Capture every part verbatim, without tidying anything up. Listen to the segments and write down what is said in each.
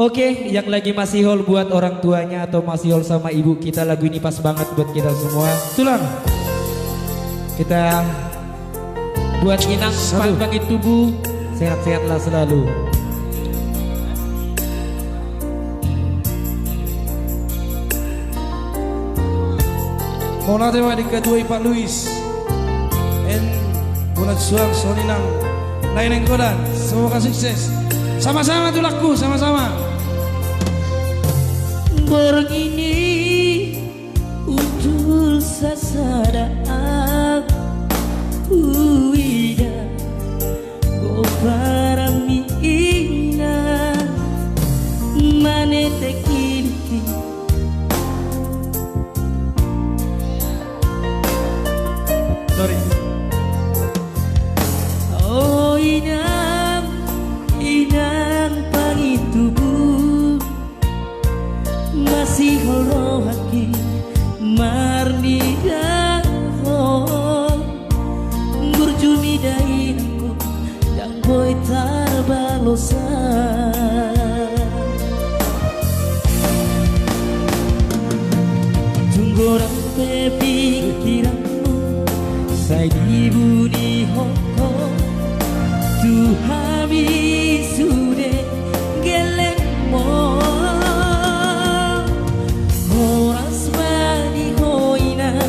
Oke, yang lagi masihol buat orang tuanya atau masihol sama ibu kita, lagu ini pas banget buat kita semua. Tulang. Kita buat Inang Satu. Pangit Tubu, sehat-sehatlah selalu. Mauliate ma di ketua i Pak Luis. En, bulan suang soninang. Naineng godan, semoga sukses. Sama-sama tulangku, sama-sama. Borngin i hundul sasada ahu huida. Gomparanmi inang, manetek ilungki. Sorry. O inang, inang pangit tubu. Masihol rohangki marnida ho, burju mida inangku, ndang boi tarbalosan. Tung godang pe pikiranmu, sai dibunihon ho tu hami sude gellengmon. Horas ma di ho inang,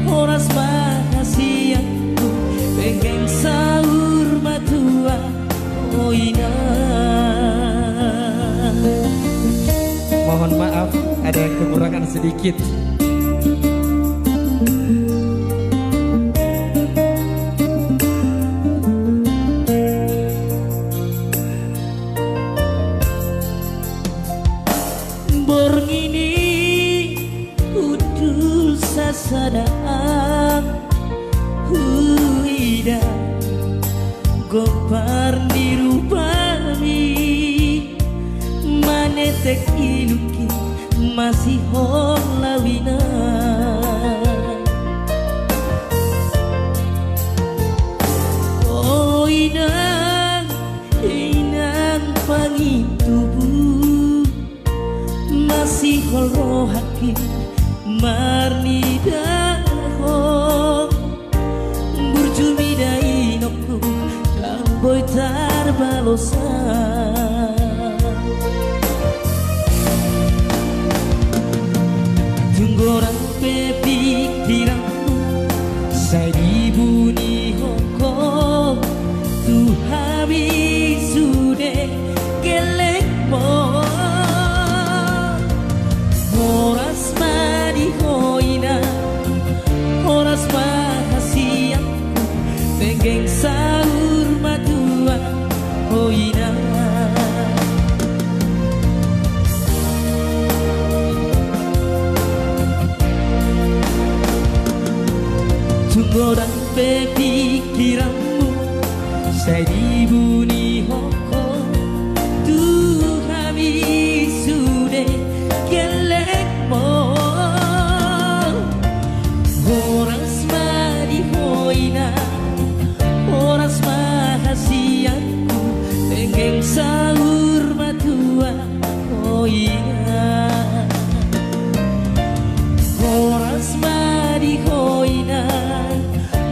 horas ma hasianmu, penggeng saur matua, o inang. Mohon maaf, ada yang kekurangan sedikit. Borngin i hundul sasada ahu huida. Gompar ni rupami, manetek ilungki, masihol ahu inang. O inang, inang pangit tubu. Masihol rohangki marnida ho, burju mida inongku, ndang boi tarbalosan. Tung godang pe pikiranmu, sai dibunihon ho tu hami sude gellengmon. Horas ma di ho inang, horas ma hasianmu, penggeng saur matua, o inang. Tung godang pe pikiranmu, sai dibunihon ho tu hami sude gellengmon. Horas ma di ho inang, horas ma hasianmu, penggeng saur matua, o inang. Horas ma di ho inang,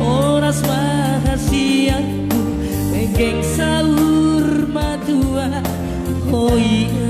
horas ma hasianmu, penggeng saur matua, o inang.